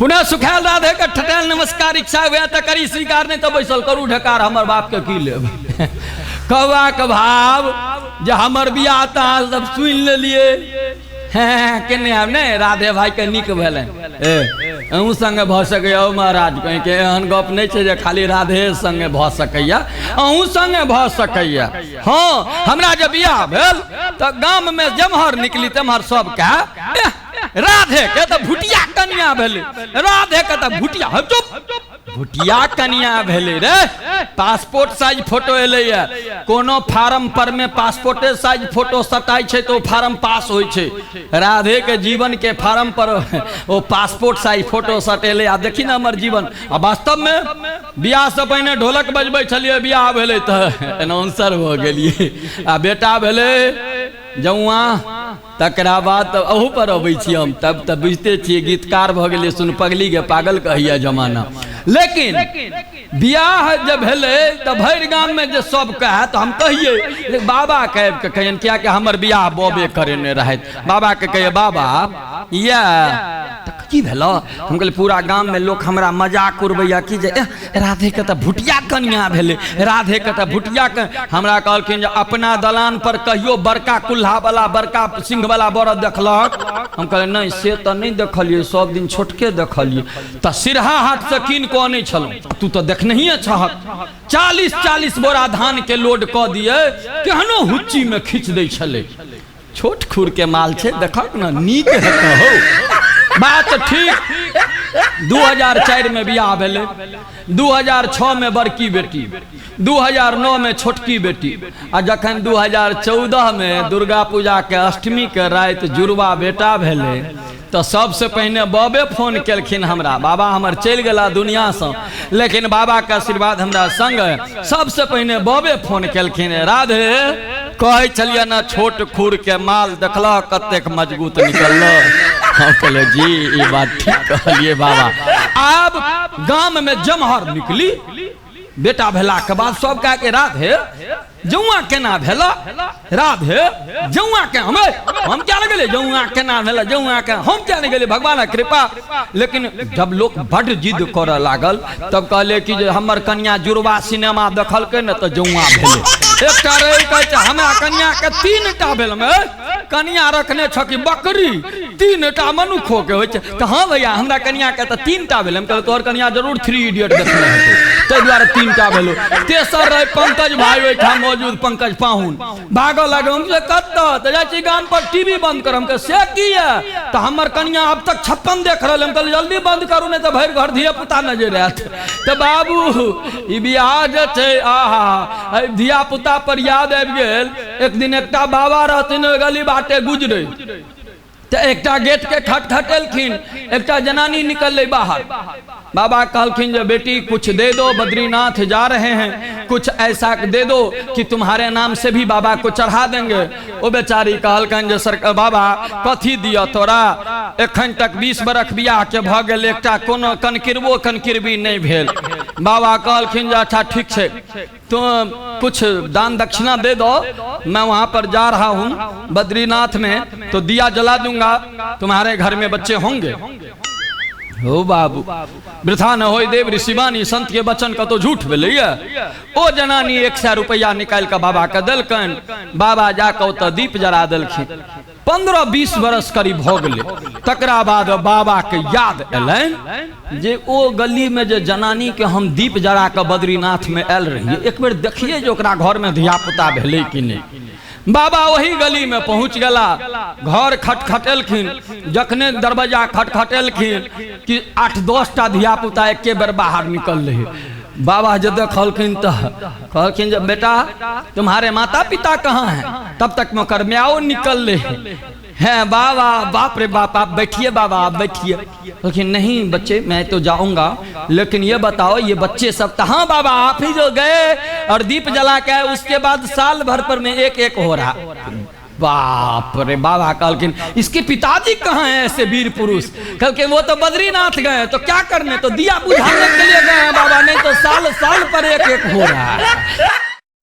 पुनः सुखायल राधे के ठटायल नमस्कार, इच्छा हुए तऽ करी स्वीकार, नहि तऽ बैसल करू ढकार, हमर बाप के की लेब। कहबाक भाव जे हमर बियाह तऽ अहाँ सब सुनि लेलियै, हेँ केने आब नहि राधे भाई के नीक भेलनि। ए अहूँ संगे भऽ सकैया ओ महाराज, कहीं के एहन गप नहि छै जे खाली राधे संगे भऽ सकैया, अहूँ संगे भऽ सकैया। हँ हमरा जे बियाह भेल तऽ गाममे जेम्हर निकली तेम्हर सब कहे राधे के तऽ भुटिया कनिया भेलै, राधे के तऽ भुटिया, हे चुप, भुटिया कनिया भेलै रे। पासपोर्ट साइज फोटो एलैया, कोनो फार्म पर में पासपोर्टे साइज फोटो सटाइ छै तऽ ओ फार्म पास होइ छै। राधे के जीवन के फार्म पर ओ पासपोर्ट साइज फोटो सटेलै। आ देखी ने हमर जीवन, आ वास्तव में बियाह से पहिने ढोलक बजबै छलियै, बियाह भेलै तऽ एनाउंसर भऽ गेलियै, आ बेटा भेलै जौआ, तकरा बाद तऽ अहू पर अबै छी हम, तब तऽ बुझिते छियै गीतकार भऽ गेलियै, सुन पगली गे पागल कहैया जमाना। लेकिन बियाह जे भेलै तऽ भरि गाममे जे सब कहए तऽ हम कहियै, लेकिन बाबाके आबि कऽ कहियनि, किएकि हमर बियाह बबे करेने रहथि। बाबाके कहियै बाबा इएह तऽ की भेलऽ? हम कहलियै पूरा गाममे लोक हमरा मजाक उड़बैया कि जे राधेके तऽ भुटिया कनिया भेलै, राधेके तऽ भुटिया। हमरा कहलखिन जे अपना दलान पर कहियो बड़का कुल्हावला बड़का सिंहवला बरद देखलक? हम कहलियै नहि से तऽ नहि देखलियै, सब दिन छोटके देखलियै। तऽ सिरहा हाटसँ कीन कऽ अनै छलहुँ, तू तऽ देखनहिए छहक, 40-40 बोरा धानके लोड कऽ दियै, केहनो हुच्चीमे खींच दै छलै। छोट खुर के माल छै, देखक ने नीक हेतौ हौ। बात ठीक। 2004 में बियाह भेलै, 2006 में बड़की बेटी, 2009 में छोटकी बेटी, आ जखन 2014 में दुर्गा पूजा के अष्टमी के राति जुड़वा बेटा भेलै तऽ सबसे पहिने बाबे फोन केलखिन हमरा, बाबा हमर चलि गेला दुनियासँ, लेकिन बाबाके आशीर्वाद हमरा संग है। सबसे पहिने बाबे फोन केलखिन, राधे कहै छलियै ने छोट खुर के माल देखलह कतेक मजबूत निकलल। हम कहलियै जी ई बात ठीक कहलियै बाबा। आब गाममे जमहर निकली बेटा भेलाके बाद सब कह के राधे जौआ केना भेल, राधे जौआ के हम हम क्या गेलै, जौआ केना भेल, जौआ के हम क्या नहीं गेलै, भगवानक कृपा। लेकिन जब लोक बड्ड जिद करऽ लागल तब कहले कि जे हमर कनिया जुड़वा सिनेमा देखलकै ने तऽ जौआ भेलै। एकटा रहे कहै छै हमरा कनिया के 3टा भेल, कनिया रखने छ कि बकरी, 3टा मनुखो के होइ छै। तऽ हाँ भैया हमरा कनिया के तऽ 3टा भेल। हम कहलियै तोहर कनिया जरूर 3 इडियट देखने हेतौ, ताहि दुआरे 3टा भेलो। तेसर रहे पंकज भाई ओहिठाम मौजूद, पंकज पाहुन, भागऽ लागल। हम से कतऽ तऽ जाइ छी गाम पर टीवी बंद कर। हम कह से किया? तऽ हमर कनिया अब तक 56 देख रहल। हम कहलियै जल्दी बंद करू नहि तऽ भरि घर धिया पुता नजरि आयत। तऽ बाबू ई बियाह जे छै आहा धिया पुता पर याद आबि गेल। एक दिन एकटा बाबा रहथिन ओहि गली बाटे गुजरे, तऽ एकटा गेट के खटखटेलखिन, एकटा जनानी निकललै बाहर। बाबा कहलखिन जे बेटी कुछ दे दो, बद्रीनाथ जा रहे हैं, कुछ ऐसा दे दो कि तुम्हारे नाम से भी बाबा को चढ़ा देंगे। ओ बेचारी कहलखिन जे सर बाबा कथी दिअ तोरा, एखन तक 20 बरख बियाह के भऽ गेल, एकटा कोनो कनकिरबो कनकिरबी नहि भेल। बाबा कहलखिन जे अच्छा ठीक छै, तो कुछ दान दक्षिणा दे दो, मैं वहां पर जा रहा हूं बद्रीनाथ में, तो दिया जला दूंगा, तुम्हारे घर में बच्चे होंगे। हो बाबू वृथा न होय देव ऋषिवाणी, संत के वचन कतो झूठ भेलैया। ओ जनानी 100 रुपया निकालि कऽ बाबा के देलकनि, बाबा जाकऽ ओतऽ दीप जरा देलखिन। 15-20 बरस करीब भऽ गेलै, तकरा बाद बाबा के याद एलनि जे ओ गली में जे जनानी के हम दीप जरा कऽ बद्रीनाथ में आयल रहियै, एक बेर देखियै जे ओकरा घर में धियापुता भेलै कि नहि। बाबा ओही गली में पहुँच गेला, घर खटखटेलखिन। जखने दरवाजा खटखटेलखिन कि 8-10 टा धियापुता एके बेर बाहर निकललै। बाबा जे देखलखिन तऽ कहलखिन जे बेटा तुम्हारे माता पिता कहाँ हैं? तब तक में ओकर म्याओ निकलले हैं। बाबा बाप रे बाप, आप बैठिए बाबा, आप बैठिए। कहलखिन नहीं बच्चे मैं तो जाऊंगा, लेकिन ये बताओ ये बच्चे सब तो, हाँ बाबा आप ही जो गए और दीप जला के आए, उसके बाद साल भर पर में एक एक हो रहा। बाप रे बाबा कहलखिन इसके पिताजी कहाँ हैं ऐसे वीर पुरुष? कहलखिन वो तो बद्रीनाथ गए, तो क्या करने, तो दिया बुझाने के लिए गए हैं बाबा, नहीं तो साल साल पर एक एक हो रहा है।